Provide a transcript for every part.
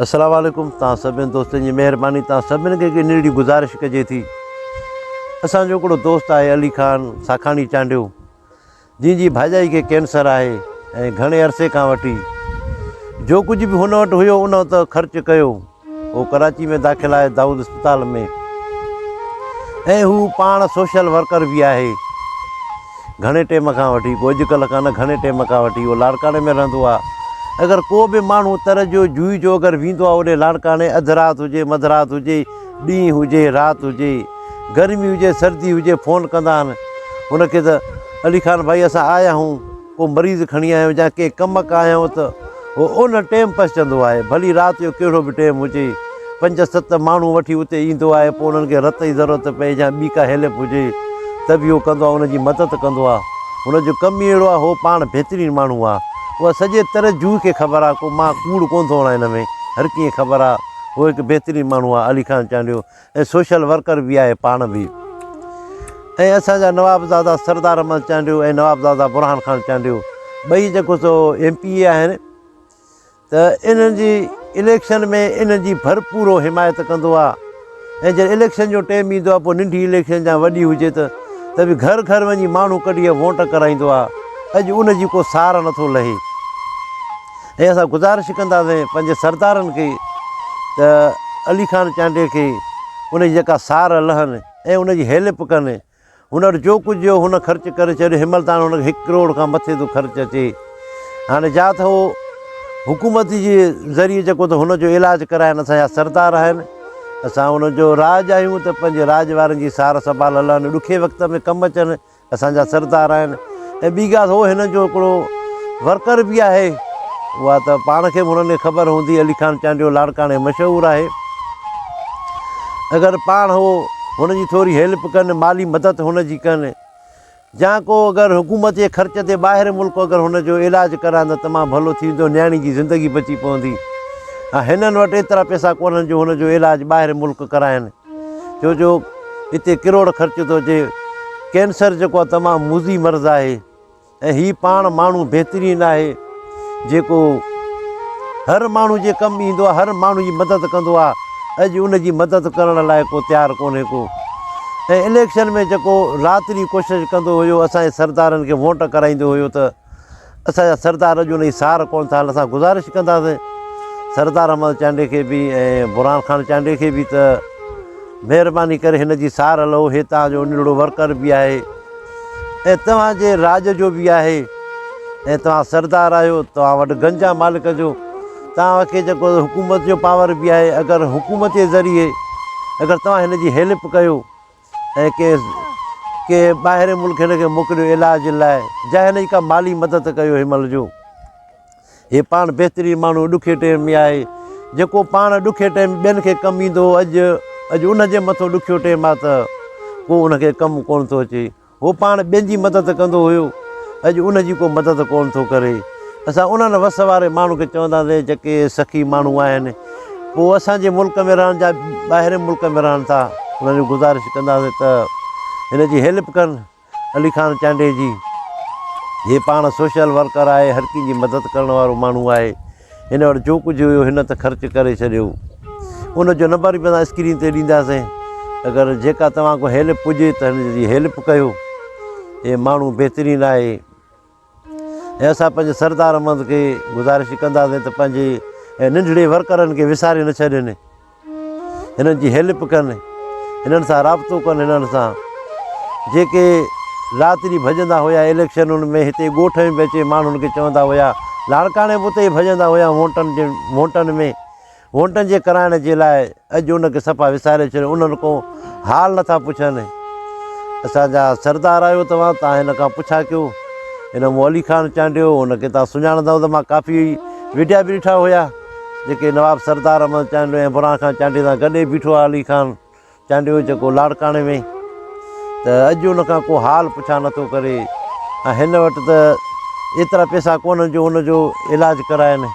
السلام عليڪم توهان سڀني دوستن جي مهرباني توهان سڀني کي هڪ ننڍڙي گذارش ڪجي ٿي اسان جو هڪڙو دوست آهي علي خان ساکاڻي چانڊيو جنهن جي ڀاڄائي کي ڪينسر آهي ۽ گهڻي عرصي کان وٺي جو ڪجهه به هن وٽ هيو ان ته خرچ ڪيو هو ڪراچي ۾ داخل آهي دائود اسپتال ۾ ۽ هو پاڻ سوشل ورڪر به آهي گهڻي ٽيم کان وٺي، ڪو اڄڪلهه کان نه گهڻي ٽيم کان وٺي اهو لاڙڪاڻي ۾ رهندو آ. اگر ڪو به ماڻهو تر جو جوئي جو اگر ويندو آ اوڏي لاڙڪاڻي اڌ رات هجي مڌ رات هجي ڏينهن هجي رات هجي گرمي هجي سردي هجي فون ڪندا آهن هن کي ته علي خان ڀائي اسان آيا آهيون ڪو مريض کڻي آيا آهيون يا ڪنهن ڪم کان آيا آهيون ته هو ان ٽيم پهچندو آهي ڀلي رات جو ڪهڙو به ٽيم هجي پنج ست ماڻهو وٺي اتي ايندو آهي پوء انهن کي رت جي ضرورت پئي يا ٻي ڪا هيلپ هجي ته به اهو ڪندو آهي ان جي مدد ڪندو آهي هن جو ڪم ئي اهڙو آهي هو پاڻ بهترين ماڻهو آهي اها سڄي تر جوء کي خبر آهي ڪو مان ڪوڙ ڪونه ٿو هڻان هن ۾ هر ڪنهن کي خبر آهي هو هڪ بهترين ماڻهو آهي علي خان چانڊيو ۽ سوشل ورڪر به آهي پاڻ به ۽ اسان جا نوابزادا سردار احمد چانڊيو ۽ نوابزادا برهان خان چانڊيو ٻئي جيڪو سو ايم پي اي آهن ته انهن جي اليڪشن ۾ انهن جي ڀرپور هو حمايت ڪندو آ ۽ جڏهن اليڪشن جو ٽيم ايندو آ پوء ننڍي اليڪشن يا وڏي هجي ته ته به گهر گهر وڃي ماڻهو ڪڍي ووٽ ڪرائيندو آ اڄ ان جي ڪو سار نٿو لهي ۽ اسان گذارش ڪنداسين پنهنجي سردارن کي ته علي خان چانڊيي کي ان جي جيڪا سار لهن ۽ ان جي هيلپ ڪن هن وٽ جو ڪجهه هيو هن خرچ ڪري ڇڏيو. هن مهل تائين هن کي هڪ ڪروڙ کان مٿي ٿو خرچ اچي. هاڻي جا ته هو حڪومت جي ذريعي جيڪو ته هن جو علاج ڪرائن اسان جا سردار آهن اسان ان جو راڄ آهيون ته پنهنجي راڄ وارن جي سار سنڀال هلن ڏکي وقت ۾ ڪم اچن اسان جا سردار آهن ۽ ٻي ڳالهه هو هن جو هڪڙو ورڪر به آهي اها ته پاڻ کي به هنن کي خبر هوندي علي خان چانڊيو لاڙڪاڻي مشهور آهي اگر پاڻ هو هن جي ٿوري هيلپ ڪن مالي مدد هن جي ڪن يا ڪو اگر حڪومت جي خرچ تي ٻاهر ملڪ اگر هن جو علاج ڪرائن ته تمام ڀلو ٿي ويندو نياڻي جي زندگي بچي پوندي ها هنن وٽ ايترا پئسا ڪونهن جو هن جو علاج ٻاهر ملڪ ڪرائن ڇو جو هتي ڪروڙ خرچ ٿو اچي ڪينسر جيڪو آهي تمام موذي مرض آهي ۽ هي پاڻ ماڻهو بهترين آهي جيڪو هر ماڻهو جي ڪم ايندو آهي هر ماڻهو جي مدد ڪندو آهي اڄ ان جي مدد ڪرڻ لاء ڪو تيار ڪونهي ڪو ۽ اليڪشن ۾ جيڪو رات ڏينهن ڪوشش ڪندو هيو اسان جي سردارن کي ووٽ ڪرائيندو هيو ته اسان جا سردار اڄ ان جي سار ڪونه ٿا هلن اسان گذارش ڪنداسين سردار احمد چانڊيي کي به ۽ برهان خان چانڊيي کي به ته مهرباني ڪري هن جي سار لهو هي توهان جو ننڍڙو ورڪر به آهي ۽ توهان جي راڄ جو به آهي ۽ توهان سردار آهيو توهان وٽ گنجا مالڪ جو توهان کي جيڪو حڪومت جو پاور به آهي اگر حڪومت جي ذريعي اگر توهان هن جي هيلپ ڪيو ۽ ڪنهن ڪنهن ٻاهرين ملڪ هن کي موڪليو علاج لاء جا هن جي ڪا مالي مدد ڪيو هن مهل جو هي پاڻ بهترين ماڻهو ڏکي ٽيم ۾ آهي جيڪو پاڻ ڏکي ٽيم ٻين کي ڪم ايندو هو اڄ اڄ ان جي مٿو ڏکيو ٽيم آهي ته ڪو ان کي ڪم ڪونه ٿو اچي هو پاڻ ٻين جي مدد ڪندو هيو، اڄ ان جي ڪو مدد ڪونه ٿو ڪري. اسان انهن وس واري ماڻهن کي چونداسين جيڪي سخي ماڻهو آهن، پوء اسان جي ملڪ ۾ رهن جا ٻاهرين ملڪ ۾ رهن ٿا، انهن کي گذارش ڪنداسين ته هن جي هيلپ ڪن علي خان چانڊيي جي. هي پاڻ سوشل ورڪر آهي، هر ڪنهن جي مدد ڪرڻ وارو ماڻهو آهي. هن وٽ جو ڪجهه هيو هن ته خرچ ڪري ڇڏيو. ان جو نمبر به اسان اسڪرين تي ڏينداسين. اگر جيڪا توهان کان هيلپ پڄي ته هن جي هيلپ ڪيو. هي ماڻهو بهترين آهي ۽ اسان پنهنجي سردار احمد کي گذارش ڪنداسين ته پنهنجي ننڍڙي ورڪرن کي وساري نه ڇڏين. هنن جي هيلپ ڪن، هنن سان رابطو ڪن، هنن سان جيڪي رات ڏينهن ڀڄندا هيا اليڪشنن ۾ هتي ڳوٺ ۾ به اچي ماڻهن کي چوندا هيا لاڙڪاڻي به اتي ئي ڀڄندا هيا ووٽن جي ووٽن ۾ ووٽن جي ڪرائڻ جي لاء اڄ ان کي صفا وساري ڇڏيو انهن کان حال نٿا پڇن اسان جا سردار آهيو توهان تان هن کان پڇا ڪيو هن مون علي خان چانڊيو هن کي تان سڃاڻندا هوندا مان ڪافي وڊيا به ڏٺا هيا جيڪي نواب سردار احمد چانڊيو ۽ برهان خان چانڊيي سان گڏ ئي بيٺو آهي علي خان چانڊيو جيڪو لاڙڪاڻي ۾ ته اڄ ان کان ڪو حال پڇا نٿو ڪري ۽ هن وٽ ته ايترا پئسا ڪونهن جو ان جو علاج ڪرائن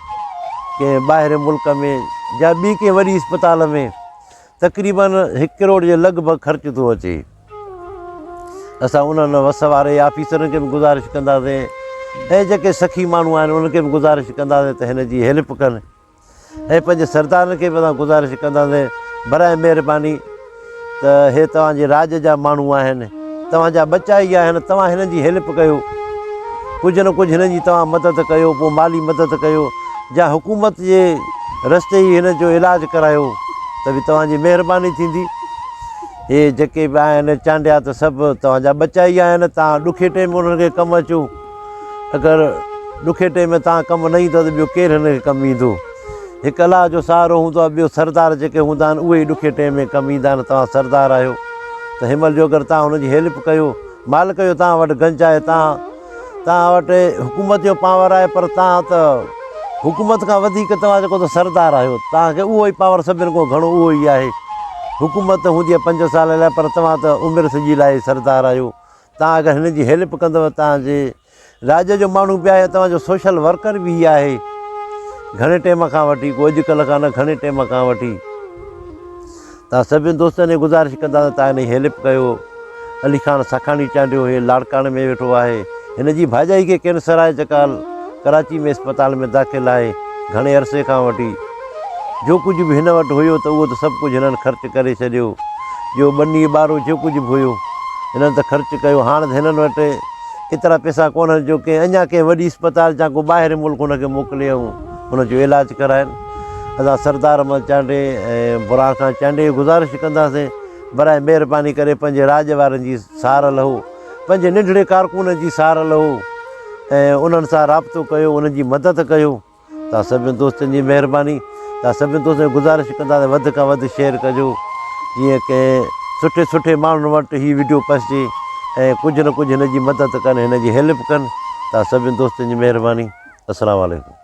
ڪنهن ٻاهرين ملڪ ۾ يا ٻي ڪنهن وڏي اسپتال ۾ تقريبن هڪ ڪروڙ جي لڳ ڀڳ خرچ ٿو اچي. اسان انهن وس واري آفيسرن کي به گذارش ڪنداسين ۽ جيڪي سخي ماڻهو آهن انهن کي به گذارش ڪنداسين ته هن جي هيلپ ڪن. ۽ پنهنجي سردارن کي به اسان گذارش ڪنداسين برائي مهرباني ته هي توهان جي راڄ جا ماڻهو آهن، توهان جا ٻچا ئي آهن، توهان هنن جي هيلپ ڪيو، ڪجهه نه ڪجهه هنن جي توهان مدد ڪيو، پوء مالي مدد ڪيو يا حڪومت جي رستي ئي هنن جو علاج ڪرايو ته به توهان جي مهرباني ٿيندي. هي جيڪي به آهن چانڊيا ته سڀ توهان جا ٻچا ئي آهن، توهان ڏکي ٽيم ۾ انهن کي ڪم اچو، اگر ڏکي ٽيم ۾ توهان ڪم نه ايندو ته ٻيو ڪير هنن کي ڪم ايندو. هڪ الله جو سهارو هوندو آهي، ٻيو سردار جيڪي هوندا آهن اهي ئي ڏکي ٽيم ۾ ڪم ايندا آهن، توهان سردار آهيو ته هن مهل جو اگر توهان هن جي هيلپ ڪيو، مالڪ جو توهان وٽ گنج آهي، توهان توهان وٽ حڪومت جو پاور آهي پر توهان ته حڪومت کان وڌيڪ توهان جيڪو ته سردار آهيو، توهان کي اهو ئي پاور سڀن کان گهڻو اهو ئي آهي، حڪومت ته هوندي آهي پنج سال لاء پر توهان ته عمر سڄي لاء سردار آهيو، توهان اگر هن جي هيلپ ڪندؤ توهان جي راڄ جو ماڻهو به آهي توهان جو سوشل ورڪر به هي آهي گهڻي ٽيم کان وٺي ڪو اڄ ڪلهه کان نه گهڻي ٽيم کان وٺي توهان سڀني دوستن کي گذارش ڪندا ته توهان هن جي هيلپ ڪيو علي خان سکاڻي چانڊيو هي لاڙڪاڻي ۾ ويٺو آهي هن جي ڀاڄائي کي ڪينسر آهي جيڪا ڪراچي ۾ اسپتال ۾ داخل آهي گهڻي عرصي کان وٺي جو ڪجهه به هن وٽ هيو ته اهو ته سڀ ڪجهه هنن خرچ ڪري ڇڏيو جو ٻني ٻارو جو ڪجهه به هيو هنن ته خرچ ڪيو هاڻ ته هنن وٽ ايترا پئسا ڪونهن جو ڪنهن اڃا ڪنهن وڏي اسپتال يا ڪو ٻاهرين ملڪ هن کي موڪلي ۽ هن جو علاج ڪرائين. اسان سردار احمد چانڊيي ۽ برهان خان چانڊيي کي گذارش ڪنداسين براء مهرباني ڪري پنهنجي راڄ وارن جي سار لهو، پنهنجي ننڍڙي ڪارڪنن جي سار لهو ۽ انهن سان رابطو ڪيو، انهن جي مدد ڪيو. توهان سڀني دوستن جي مهرباني توهان سڀني دوستن کي گذارش ڪندا ته وڌ کان وڌ شيئر ڪجو جيئن ڪنهن سٺي سٺي ماڻهن وٽ هي وڊيو پهچي ۽ ڪجهه نه ڪجهه هن جي مدد ڪن هن جي هيلپ ڪن توهان سڀني دوستن جي مهرباني السلام عليڪم.